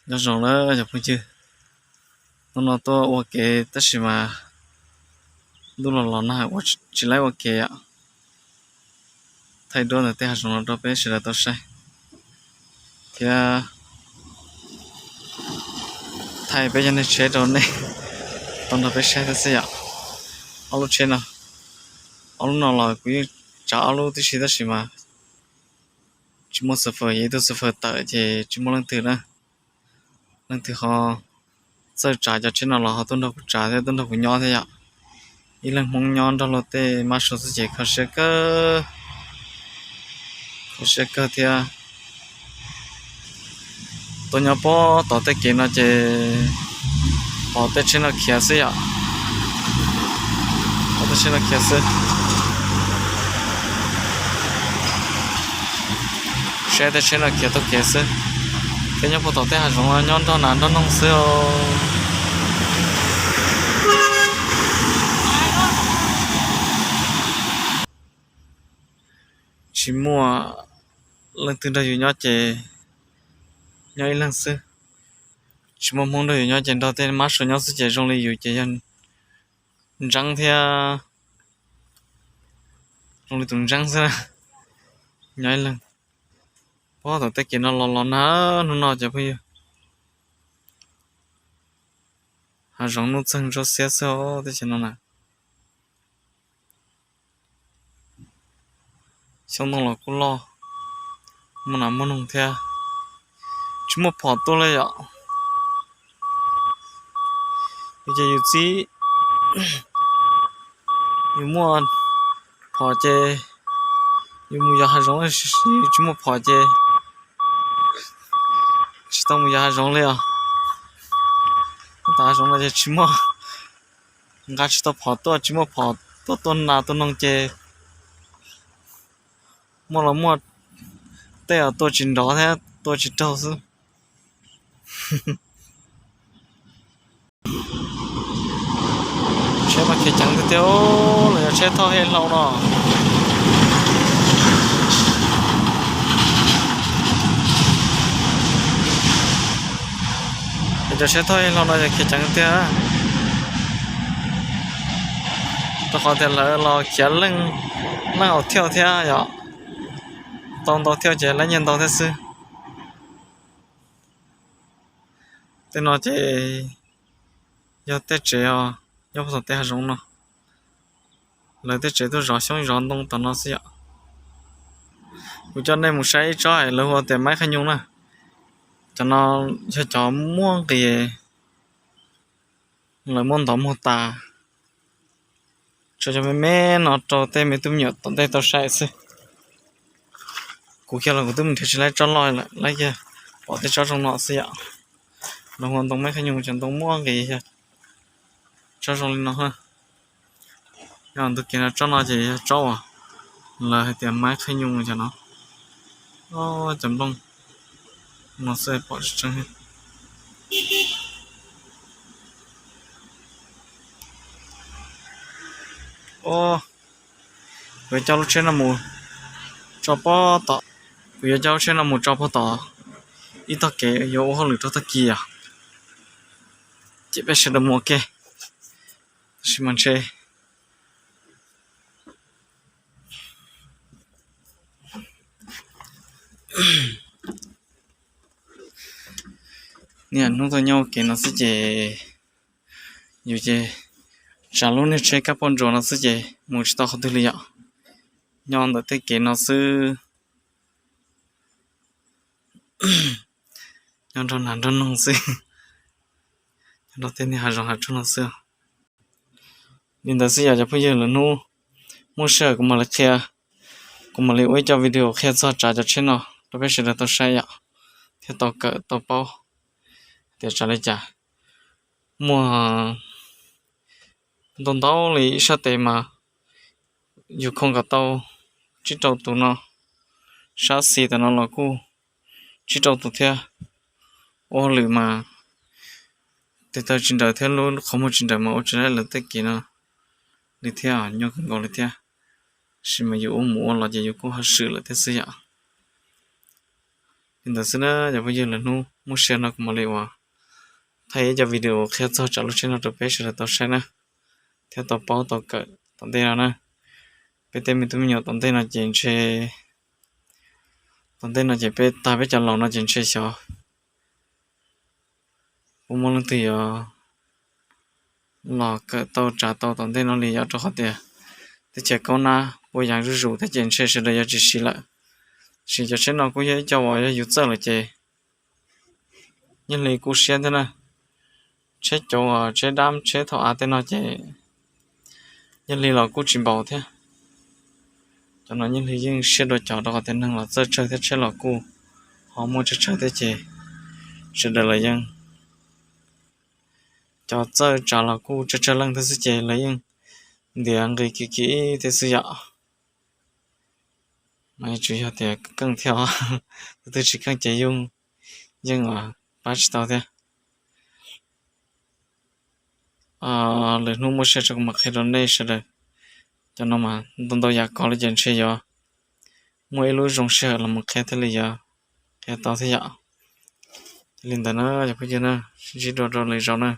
Nyob zoo na cov phooj ywg, hnub no tuaj ua ke tab sis mas ntuj los los nag ua tsis laib ua ke os. Thaij duab ntawm tej hav zoov no rau peb sawv daws tau saib thiab thaij peb cov niag tsheb rau nej tau nrog peb saib thiab xwb yom. Ob lub tsheb no, ob lub no los kuv yeej tsav ob lub tib si tab sis mas tsis muaj xov fawm, yog ib tug xov fawm tawm ces tsis muaj leej twg na. Leej twg ho txawj tsav cov tsheb no los ho tuaj nrog kuv tsav thiab tuaj nrog kuv nyob thiab yom. Ib leeg Hmoob nyob nrog luag tej mab sua xwb ces kho siab kawg, kho siab kawg thiab. Tuaj nyob puag tom tej kev no ces pom tej tsheb no khiav xwb yom. Pom tej tsheb no khiav xwb. Saib tej tsheb no khiav taug kev xwb. Tej nyob puag tom tej hav zoov no nyob nrog nas nrog noog xwb os. Tsis muaj leej twg nrog yus nyob ces nyob ib leeg xwb. Tsis muaj Hmoob nrog yus nyob ces nrog tej mab sua nyob xwb ces zoo li yus ces yog ntseeb thiab, zoo li tus ntseeb xwb na. Nyob ib leeg. Puag tom tej kev no los los nag hnub no cov phooj ywg. Hav zoov nuj txeeg ntsuab xiab xwb os tej chaw no na. Xyoob ntoo los kuj loj, muaj nas muaj noog thiab. Tsis muaj phom tuaj li yom. Yus ces yus txib, yus muaj phom ces yus mus yos hav zoov, tsis muaj phom ces tsis tau mus yos hav zoov li os. Tab tom hav zoov no ces tsis muaj, nqa tsis tau phom tuaj, tsis muaj phom tuaj tua nas tua noog ces muaj los muaj tej tua tsis nrov thiab tua tsis raug xwb. Tsheb mas khiav ceev tiag tiag, los yog tsheb thauj hej hlau no. Cov tsheb thauj hej hlau no yog khiav ceev tiag, rau qhov tias lawv los khiav leej, leej aus thiauj thiab yom. Tau ntau thiauj ces lawv nyiaj ntau thiab xwb. Tej no ces yog tej tsev os, nyob puag tom tej hav zoov no. Lawv tej tsev tuaj zov xyoob zov ntoo tom no xwb yom. Kuv coj nej mus saib ib tsob es lawv hu tias maib qhaib nyooj na. Cov no yog cov muaj nqis, lawv muab ntov muag tas, tso cov me me no rau tej me tub me nyuam tom ntej tau saib xwb. Kuv kiag los kuv twb mus nrhiav tsis laib tsob loj lawm, laib kiag pom tej tsob zoo no xwb yom. Lawv hu ua ntoo maib qhaib nyooj, cov ntoo muaj nqis yog tsob zoo li no. Yog ntug kev no tsob no ces yog tsob uas lawv hais tias maib qhaib nyooj cov no. Cov nplooj no xwb pom tseeb. Kuv yuav coj lub tsheb no mus tso pob tom, kuv yuav coj lub tsheb no mus tso pob tom ib tog kev yuav ua hauj lwm rau tag kis os. Ces peb sawv daws mus ua ke, tab sis mas ntshe niaj hnub tuaj nyob ua ke no xwb ces yus ces tsav lub niag tsheb kab poj ntsuam no xwb ces mus tsis tau qhov twg li yom. Nyob ntawm tej kev no xwb, nyob nrog nas nrog noog xwb, nyob nrog tej niag hav zoov hav tsuag no xwb. Li ntawd xwb yom cov phooj ywg, lwm hnub muaj sij hawm kuv mam li qhia, kuv mam li ua ib co video qhia txog tsav cov tsheb no rau peb sawv daws tau saib yom, thiab tau kawm tau paub tias tsav li cas. Muaj ntau ntau li ib sab tes mas yus khoo kom tau tsib rau tus no, sab xis tam no los kuj tsib rau tus thiab. Ua hauj lwm mas tes taw tsis nrawm thiab lub qhov muag tsis nrawm mas ua tsis laib lawv tej kev no li thiab, nyuaj kawg nkaus li thiab. Tab sis mas yus ua mus ua los ces yus kuj ho swm lawm thiab xwb yom. Li ntawd xwb na cov phooj ywg, lwm hnub Muaj siab no kuv mam li ua thaij ib co video qhia txog tsam lub tsheb no rau peb sawv daws tau saib na, thiab tau paub tau kawm tom ntej no na. Peb tej me tub me nyuam tom ntej no ces ntshe, tom ntej no ces peb tag peb cov laus no ces ntshe xyov puas muaj leej twg yuav los kawm tau tsav tau tom ntej no li, yog rau qhov tias teb chaws kaub nab puas yas zuj zus thiab ces ntshe sawv daws yuav tsis siv lawm. Tiam sis cov tsheb no kuj yog ib co uas yog yus txawj lawm ces yeej li kub siab thiab na. Tsheb cauv, tsheb dab, tsheb thaum av tej no ces yeej li los kuj tsis npaum thiab. Cov no yeej li yeej siab dua cov, rau qhov tias neeg los txawj tsawg thiab tsheb los kuj ho muaj tsawg tsawg thiab ces sawv daws los yeej, cov txawj tsav los kuj tsawg tsawg leej thiab xwb ces lawv yeej ntiav nqis kiv kiv thiab xwb yom. Mas tsuas yog tias keej thiab os, tus twg tsis keej ces yeej, yeej pab tsis tau thiab. Lwm hnub muaj sij hawm kuv mam qhia rau nej sawv daws. Cov no mas ntau ntau yam kov li ces ntshe yuav muaj ib lub zoo sij hawm los mus qhia thiaj li yuav qhia tau thiab yom. Li ntawd na cov phooj ywg na, sib ntsib dua rau lwm zaus na.